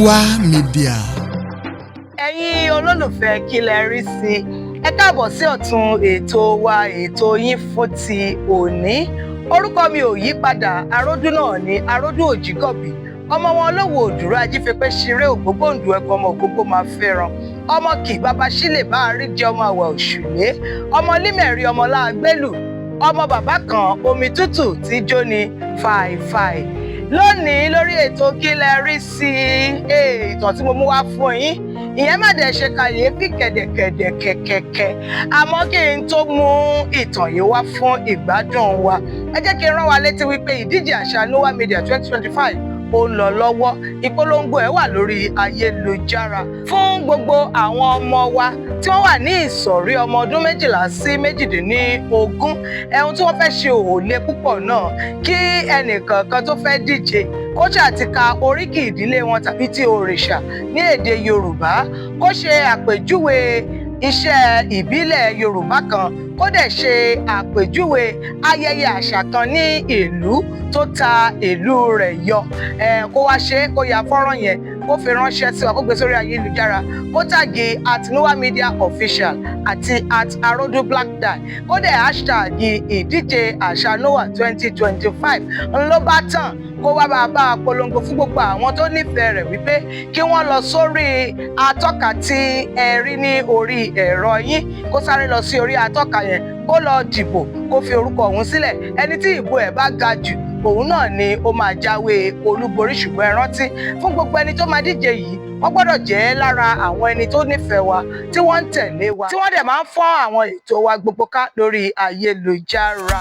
Noah Media. Ẹ̀yin olólùfẹ́ Kí Lẹ Rí Sí, ẹ káàbọ̀ sí ọ̀tún ètò wa, ètò yín fún ti òní. Orúkọ mi ò yí padà, Aródú náà ní Aródú Òjìgọ̀bì, ọmọ wọn olówó òdùrú ajífẹpẹ ṣeré ògbógbòǹdù ẹkọ, ọmọ ògbógbó máa fẹ́ràn ọmọ kì bàbá sílè bá a rí jẹ, ọmọ àwà òṣùlé, ọmọ límẹ̀rí, ọmọ láàgbélù, ọmọ bàbá kan omi tútù tí jóni fàìfàì. Lónìí lórí ètò Kí Lẹ Rí Sí, ìtàn tí mo mú wá fún yín, ìyẹn má dẹ̀ ṣe kàyéfì kẹ̀dẹ̀kẹ̀dẹ̀ kẹ̀kẹ̀kẹ̀. Àmọ́ kí n tó mú ìtàn yìí wá fún ìgbádùn wa, ẹ jẹ́ kí n rán wa létí wípé ìdíje àṣà Noah Media 2025 ó ń lọ lọ́wọ́. Ìpolongo ẹ̀ wà lórí ayélujára fún gbogbo àwọn ọmọ wa tí wọ́n wà ní ìsọ̀rí ọmọ ọdún 12 sí 18. Ẹ̀hún tí wọ́n fẹ́ ṣe ò le púpọ̀ náà. Kí ẹnìkankan tó fẹ́ díje kó ṣáà ti ka oríkì ìdílé wọn tàbí ti òrìṣà ní èdè Yorùbá, kó ṣe àpèjúwe iṣẹ́ ìbílẹ̀ Yorùbá kan, kó dẹ̀ ṣe àpèjúwe ayẹyẹ àṣà kan ní ìlú tó ta ìlú rẹ̀ yọ, kó wá ṣe, kó ya fọ́nrán yẹn, kó fi ránṣẹ́ sí wa, kó gbé sórí ayélujára, kó tag @NoahMediaOfficial àti @AroduBlackDie, kó dẹ̀ hashtag ìdíje àṣà Noah 2025. Ńlọ bá tàn, kó wá bá a bá a polongo fún gbogbo àwọn tó nífẹ̀ẹ́ rẹ̀ wípé kí wọ́n lọ sórí atọ́ka tí ẹ rí ní orí ẹ̀rọ yín, kó sáré lọ sí orí atọ́ka yẹn, kó lọ dìbò, kó fi orúkọ òun sílẹ̀. Ẹni tí ìbò ẹ̀ bá ga jù, òun náà ni ó máa jáwé olúborí. Ṣùgbọ́n ẹ rántí, fún gbogbo ẹni tó máa díje yìí, wọ́n gbọ́dọ̀ jẹ́ lára àwọn ẹni tó nífẹ̀ẹ́ wa, tí wọ́n ń tẹ̀lé wa, tí wọ́n dẹ̀ máa ń fọ́n àwọn ètò wa gbogbo ká lórí ayélujára.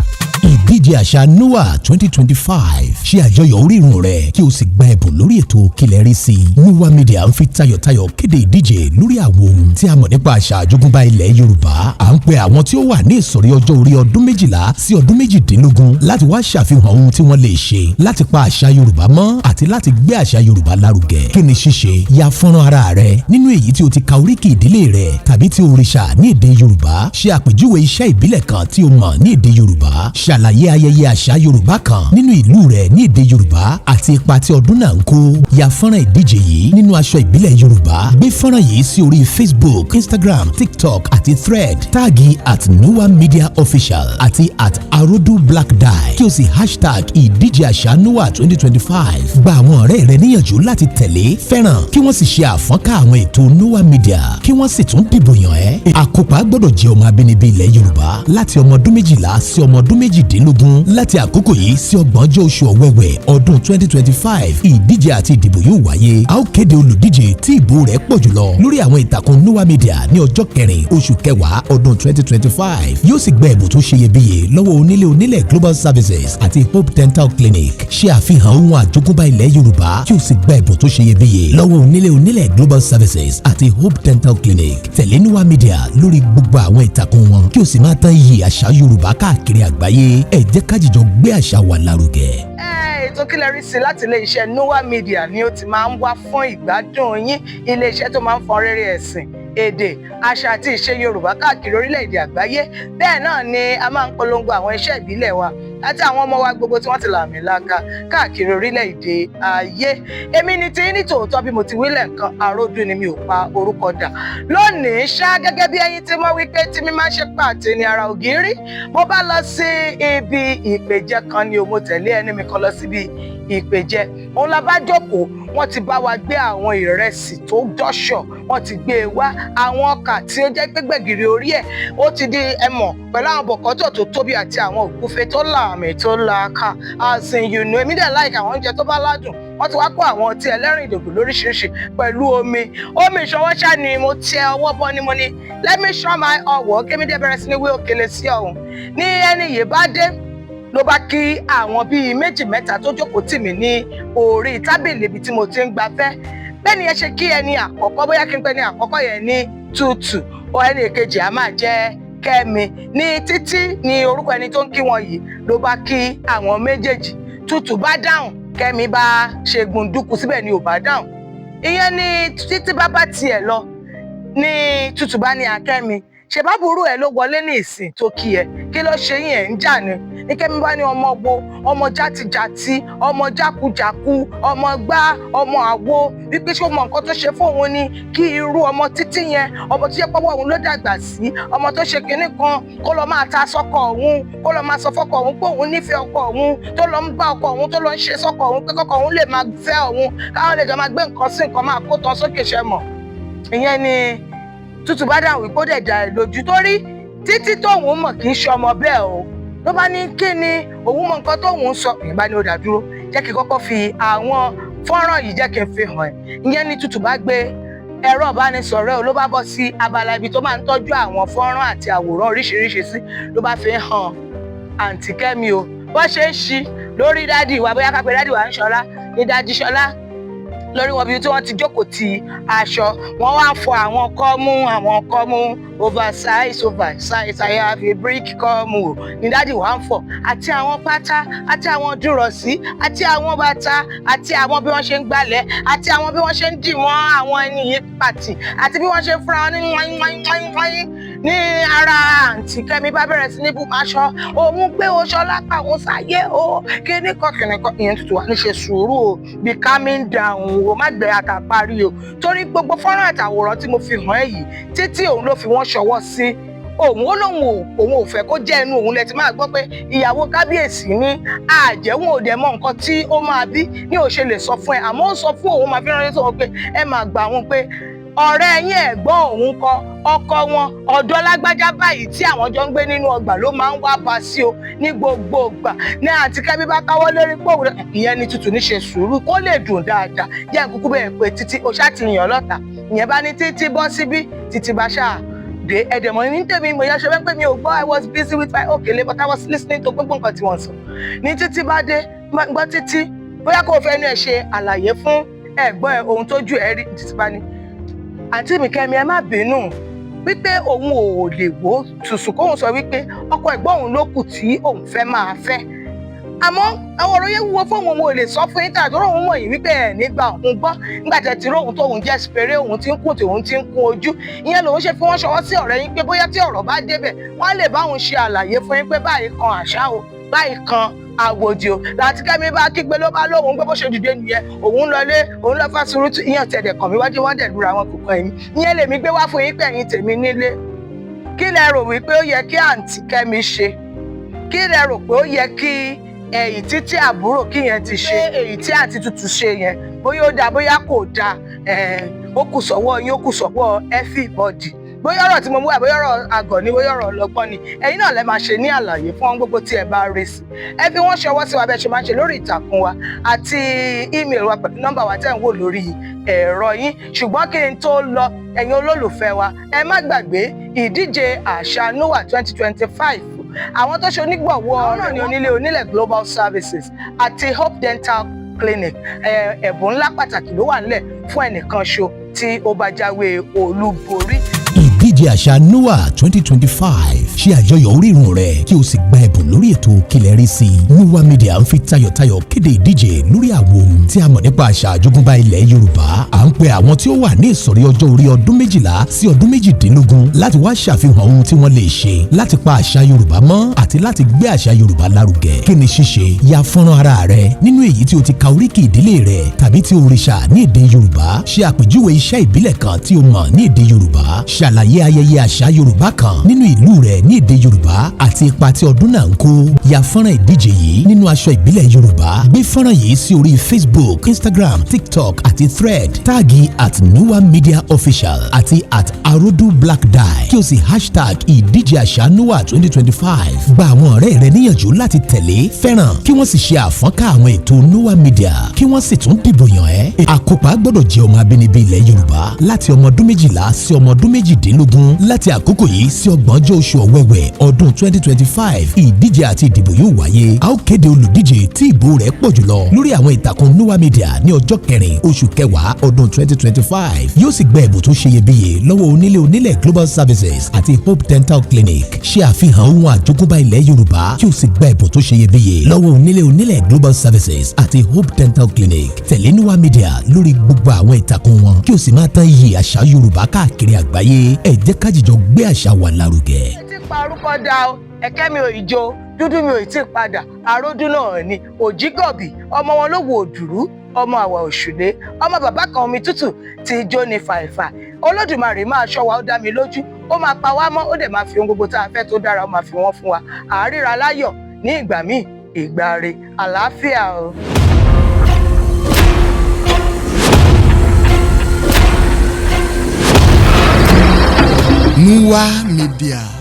Ìdíje àṣà Noah 2025, ṣe àjọyọ̀ orírun rẹ̀ kí o sì gba ẹ̀bùn lórí ètò Kí Lẹ Rí Sí. Noah Media ń fi tayọ̀tayọ̀ kéde ìdíje lórí àwọn ohun tí a mọ̀ nípa àṣà àjogúnbá ilẹ̀ Yorùbá. À ń pe àwọn tí ó wà ní ìsọ̀rí ọjọ́ orí ọdún 12 sí ọdún 18 láti wá ṣàfihàn ohun tí wọ́n lè ṣe láti pa àṣà Yorùbá mọ́ àti láti gbé àṣà Yorùbá lárugẹ. Kí ni ṣíṣe? Ya fọ́nrán ara rẹ nínú èyí tí o ti ka oríkì ìdílé rẹ tàbí tí òrìṣà ní èdè Yorùbá. Ṣe àpèjúwe iṣẹ́ ìbílẹ̀ kan tí o mọ̀ ní èdè Yorùbá. Ṣàlàyé ayẹyẹ àṣà Yorùbá kan nínú ìlú rẹ ní èdè Yorùbá àti ipa tí ọdún náà ń kó. Ya fọ́nrán ìdíje yìí nínú aṣọ ìbílẹ̀ Yorùbá. Gbé fọ́nrán yìí sí orí Facebook, Instagram, TikTok àti Thread. Tag @NoahMediaOfficial àti @AroduBlackDie, kí o sì hashtag ìdíje àṣà Noah 2025. Gba àwọn ọ̀rẹ́ rẹ níyànjú láti tẹ̀lé, fẹ́ràn, kí wọ́n sì ṣe àfọ́nká àwọn ètò Noah Media, kí wọ́n sì tún dìbò yàn ẹ́. Àkópa gbọ́dọ̀ jẹ́ ọmọ abínibí ilẹ̀ Yorùbá láti ọmọ ọdún 12 sí ọmọ ọdún 18. Láti àkókò yìí sí 30ọjọ́ oṣù Ọ̀wẹ̀wẹ̀ ọdún 2025, ìdíje àti ìdìbò yóò wáyé. A ó kéde olùdíje tí ìbò rẹ̀ pọ̀ jùlọ lórí àwọn ìtàkùn Noah Media ní ọjọ́ 4 oṣù kẹwàá ọdún 2025. Yóò sì gba ẹ̀bùn tó ṣeyebíye lọ́wọ́ Onílé Onílẹ̀ Global Services àti Hope Dental Clinic. Ṣe àfihàn ohun àjogúnbá ilẹ̀ Yorùbá kí o sì gba ẹ̀bùn tó ṣeyebíye lọ́wọ́ Onílé Onílẹ̀ Global Services àti Hope Dental Clinic. Tẹ̀lé Noah Media lórí gbogbo àwọn ìtàkùn wọn, kí o sì máa tán iyì àṣà Yorùbá káàkiri àgbáyé. Ẹ jẹ́ ká jìjọ gbé àṣà wa lárugẹ. Ètò Kí Lẹ Rí Sí láti iléeṣẹ́ Noah Media ni ó ti máa ń wá fún ìgbádùn yín, iléeṣẹ́ tó máa ń fọn rere ẹ̀sìn, èdè, àṣà àti ìṣe Yorùbá káàkiri orílẹ̀-èdè àgbáyé. Bẹ́ẹ̀ náà ni a máa ń polongo àwọn iṣẹ́ ìbílẹ̀ wa àti àwọn ọmọ wa gbogbo tí wọ́n ti làmìlaka káàkiri orílẹ̀-èdè ayé. Èmi ni tí ní tòótọ́, bí mo ti wí lẹ́ẹ̀kan, Àròdù ni, mi ò pa orúkọ dà. Lónìí ṣá, gẹ́gẹ́ bí ẹyin tí mo wí pé tí mi máa ń ṣe pàtẹ ní ara ògiri, mo bá lọ sí ibi ìpèjẹ kan ni o. Mo tẹ̀lé ẹni mi kan lọ síbi ìpèjẹ òun. La bá jókòó, wọ́n ti bá wa gbé àwọn ìrẹsì tó dọ́ṣọ̀, wọ́n ti gbé e wá, àwọn ọkà tí ó jẹ́ pé gbẹ̀gìrì orí ẹ̀ ó ti di ẹmọ̀, pẹ̀lú àwọn bọ̀kọ́tọ̀ tó tóbi àti àwọn ògúfe tó làmì tó làákà, as in, èmi dẹ̀ like àwọn oúnjẹ tó bá ládùn. Wọ́n ti wá kó àwọn ọtí ẹlẹ́rìndòdò lóríṣiríṣi pẹ̀lú omi. Omi ìṣọwọ́ ṣá ni mo tẹ ọwọ́ bọ́ ni mo ní, "Let me ṣan my ọwọ́." Kémi dẹ̀ bẹ̀rẹ̀ sí ní wé òkèlè sí ọ̀hún ní ẹni yìí bá dé, ló bá kí àwọn bíi méjì mẹ́ta tó jókòó tì mí ní orí tábìlì ibi tí mo ti ń gbafẹ́. Bẹ́ẹ̀ ni ẹ ṣe kí ẹni àkọ́kọ́, bóyá kí n pẹ́ ní àkọ́kọ́ yẹn ní Tútù ọ, ẹni èkejì á máa jẹ́ Kẹ́mi ní Títí ní orúkọ ẹni tó ń kí wọn yìí. Ló bá kí àwọn méjèèjì, Tútù bá dáhùn, Kẹ́mi bá ṣe gbùndúkú síbẹ̀ ni ò bá dáhùn. Ìyẹn ni Títí bá bá tiẹ̀ lọ ní Tútù bá ní akẹ́mi. Ṣèbáburú ẹ ló wọlé ní ìsìn tó kí ẹ, kí ló ṣe yín? Ẹ̀ ń jà ni. Ní Kẹ́mi bá ní ọmọ wo, ọmọ játijàti, ọmọ jákujàku, ọmọ gbá, ọmọ àwo, wípé ṣé ó mọ nǹkan tó ṣe fóun ni? Kí irú ọmọ títí yẹn, ọmọ tó yẹ pọ́wọ́ òun ló dàgbà sí, ọmọ tó ṣe kinní kan, kó lọ máa ta sọ́kọ òun, kó lọ máa sọ fọ́kọ òun pé òun nífẹ̀ẹ́ ọkọ òun, tó lọ ń bá ọkọ òun, tó lọ ń ṣe sọ́kọ òun pé kọ́kọ òun lè máa fẹ́ òun, káwọn lè jọ máa gbé nǹkan sí nǹkan, máa kó tán sókè. Ṣe mọ̀, ìyẹn ni tútù bá dà wípé ó dẹ̀ dà ẹ̀ lójú, torí títí tóun mọ̀ kì í ṣe ọmọ bẹ́ẹ̀ o. Ló bá ní kí ni òun mọ nǹkan tóun ń sọ. Ìyẹn bá ní ó dà, dúró, jẹ́ kí n kọ́kọ́ fi àwọn fọ́nrán yìí, jẹ́ kí n fi hàn ẹ́. Ìyẹn ni tútù bá gbé ẹ̀rọ ìbánisọ̀rọ̀ ẹ̀, ló bá bọ́ sí abala ibi tó máa ń tọ́jú àwọn fọ́nrán àti àwòrán oríṣiríṣi sí, ló bá fi hàn àǹtí Kẹ́mi o. Bó ṣe ń ṣí lórí daddy wa, bóyá ká pé daddy wa ń ṣọlá ní daddy Ṣọlá, lórí wọn bí tí wọ́n ti jókòó ti aṣọ, wọ́n wá ń fọ àwọn kọ́mú, àwọn kọ́mú oversize, oversize, I have a brick kọ́mú o, ní daddy wa ń fọ, àti àwọn pátá, àti àwọn dúrọ̀sí, àti àwọn bàtà, àti àwọn bí wọ́n ṣe ń gbálẹ̀, àti àwọn bí wọ́n ṣe ń dì mọ́ àwọn ẹni yìí pàtì, àti bí wọ́n ṣe ń fúnra wọn ní wáyín wáyín wáyín wáyín. Ní ara àǹtí Kẹ́mi bá bẹ̀rẹ̀ sí ní bú aṣọ òun gbé oṣọ lápá òun sáyé o, kíní kan kíní kan. Ìyẹn tutù wà ní ṣe sùúrù o, be calming down o, má gbé àtàparí o, torí gbogbo fọ́nrán àtàwòrán tí mo fi hàn ẹ́ yìí, títí òun ló fi wọ́n ṣọwọ́ sí òun. Ó lóun ò òun ò fẹ́ kó jẹ́ ẹnu òun lẹ ti máa gbọ́ pé ìyàwó kábíyèsí ní àjẹwọ̀n òde mọ nǹkan tí ó máa bí ní ò ṣe lè sọ fún ẹ, àmọ́ ó sọ fún òun, máa fi ránṣẹ́ sọ pé ẹ máa gbà wọn pé ọ̀rẹ́ yín, ẹ̀gbọ́n òun kọ ọkọ wọn, ọ̀dọ́ lágbájá báyìí tí àwọn jọ ń gbé nínú ọgbà ló máa ń wá bá sí o ní gbogbo ìgbà. Ní àǹtí Kẹ́mi bá káwọ́ lórí pé òun. Ìyẹn ni tutù ní ṣe sùúrù kó lè dùn dáadáa, jẹ́ nkúkú bẹ́ẹ̀ pé títí o ṣáà ti yàn lọ́ta. Ìyẹn bá ní títí bọ́ síbí, títí bá ṣáà dé ẹ̀dẹ̀mọ̀ ní tèmi, mo yá ṣe bẹ́ẹ̀ pé mi ò gbọ́. I was busy with my òkèlè, but I was listening to gbogbo nǹkan tí wọ́n sọ. Ní títí bá dé, gbọ́ títí, bóyá kó o fẹ́ nu ẹ̀ ṣe àlàyé fún ẹ̀gbọ́n ẹ̀ ohun tójú ẹ̀ rí. Títí bá ní, àǹtí mi Kẹ́mi, ẹ má bínú wípé òun ò lè wò tùsùn kóun sọ wípé ọkọ ẹ̀gbọ́n òun ló kù tí òun fẹ́ máa fẹ́, àmọ́ àwọn ọ̀rọ̀ yẹn wúwo fóun, òun ò lè sọ fún yín tàbí òun mọ̀ yìí wípé ẹ̀ nígbà òun gbọ́ nígbà tẹ̀ tí róhun tóun jẹ́ spere, òun ti ń kùn tí òun ti ń kún ojú. Ìyẹn lòun ṣe fi wọ́n ṣọwọ́ sí ọ̀rẹ́ yín pé bóyá tí ọ̀rọ̀ bá débẹ̀, wọ́n á lè bá òun ṣe àlàyé fún yín pé báyìí kan àṣà o, báyìí kan àwòdì o. Láti Kẹ́mi bá kígbe, ló bá lóun gbé bó ṣe dìde nìyẹn, òun lọlé, òun lọ fásirútù. Ìyẹn tẹ̀dẹ̀ kàn mí wájú, wọ́n dẹ̀ lura wọn kò kàn ẹ̀yìn. Ìyẹn lèmi gbé wá fún yín pé ẹ̀yin tèmi nílé, kí lẹ rò wípé ó yẹ kí àǹtí Kẹ́mi ṣe? Kí lẹ rò pé ó yẹ kí èyí títí àbúrò kí yẹn ti ṣe, èyí tí àǹtí tutù ṣe yẹn, bóyá ó dáa, bóyá kò dáa? Ó kù sọ́wọ́ yín, ó kù sọ́wọ́ everybody. Bóyá ọ̀rọ̀ tí mo mú wá, bóyá ọ̀rọ̀ àgọ̀ ni, bóyá ọ̀rọ̀ ọlọ́gbọ́n ni, ẹ̀yin náà lẹ máa ṣe ní àlàyé fún ohun gbogbo tí ẹ bá rí sí. Ẹ fi wọ́n ṣọwọ́ sí wa bẹ́ẹ̀ ṣe máa ń ṣe lórí ìtàkùn wa àti email wa pẹ̀lú nọ́mbà wa tẹ́ ń wò lórí ẹ̀rọ yín. Ṣùgbọ́n kí n tó lọ, ẹ̀yin olólùfẹ́ wa, ẹ má gbàgbé ìdíje àṣà noah 2025. Àwọn tó ṣe onígbọ̀wọ́ náà ní Onílé Onílẹ̀ Global Services àti Hope Dental Clinic. Ẹ̀bùn ńlá pàtàkì ló wà nílẹ̀ fún ẹnìkan ṣo tí ó bá jáwé olúborí. Ìdíje àṣà noah 2025, ṣe àjọyọ̀ orírun rẹ̀ kí o sì gba ẹ̀bùn lórí ètò Kílẹ̀ Rí Sí. Noah Media ń fi tayọ̀tayọ̀ kéde ìdíje lórí àwọn ohun tí a mọ̀ nípa àṣà àjogúnbá ilẹ̀ Yorùbá. À ń pe àwọn tí ó wà ní ìsọ̀rí ọjọ́ orí ọdún 12 sí ọdún 18 láti wá ṣàfihàn ohun tí wọ́n lè ṣe láti pa àṣà Yorùbá mọ́ àti láti gbé àṣà Yorùbá lárugẹ. Kí ni ṣíṣe? Ya fọ́nrán ara rẹ nínú èyí tí o ti ka oríkì ìdílé rẹ tàbí tí òrìṣà ní èdè Yorùbá. Ṣe àpèjúwe iṣẹ́ ìbílẹ̀ kan tí o mọ̀ ní èdè Yorùbá. Ṣàlàyé ayẹyẹ àṣà Yorùbá kan nínú ìlú rẹ ní èdè Yorùbá àti ipa tí ọdún náà ń kó. Ya fọ́nrán ìdíje yìí nínú aṣọ ìbílẹ̀ Yorùbá. Gbé fọ́nrán yìí sí orí Facebook, Instagram, TikTok àti Thread. Tag @NoahMediaOfficial àti @AroduBlackDye, kí o sì hashtag ìdíje àṣà noah 2025. Gba àwọn ọ̀rẹ́ rẹ níyànjú láti tẹ̀lé, fẹ́ràn, kí wọ́n sì ṣe àfọ́nká àwọn ètò Noah Media, kí wọ́n sì tún dìbò yàn ẹ́. Àkópa gbọ́dọ̀ jẹ́ ọmọ abínibí ilẹ̀ Yorùbá láti ọmọ ọdún 12 sí ọmọ ọdún 18. Láti àkókò yìí sí ọgbọ̀njọ́ oṣù Ọ̀wẹ̀wẹ̀ ọdún 2025, ìdíje àti ìdìbò yóò wáyé. A ó kéde olùdíje tí ìbò rẹ̀ pọ̀ jùlọ lórí àwọn ìtàkùn Noah Media ní ọjọ́ 4 oṣù kẹwàá ọdún 2025, yóò sì gba ẹ̀bùn tó ṣeyebíye lọ́wọ́ Onílé Onílẹ̀ Global Services àti Hope Dental Clinic. Ṣe àfihàn ohun àjogúnbá ilẹ̀ Yorùbá kí o sì gba ẹ̀bùn tó ṣeyebíye lọ́wọ́ Onílé Onílẹ̀ Global Services àti Hope Dental Clinic. Tẹ̀lé Noah Media lórí gbogbo àwọn ìtàkùn wọn, kí o sì máa tán iyì àṣà Yorùbá káàkiri àgbáyé. Ẹ jẹ́ Jẹ́ ká jìjọ gbé àṣà wa lárugẹ. Ẹ ti pa orúkọ da o, ẹ̀kẹ́ mi ò ìjó dúdú mi ò tí ì padà, àròdún náà ni òjìgọ̀bì, ọmọ wọn ló wo òdùrú, ọmọ àwà òṣùlé, ọmọ bàbá kan omi tútù tí ijó ni fàìfà. Olódùmarè máa ṣọ́ wa, ó dá mi lójú, ó máa pa wá mọ́, ó dẹ̀ máa fi ohun gbogbo tá a fẹ́ tó dára, ó máa fi wọ́n fún wa. Àríra láyọ̀ ní ìgbà míì, ìgbà re, àlàáfíà o. Nuwa Media.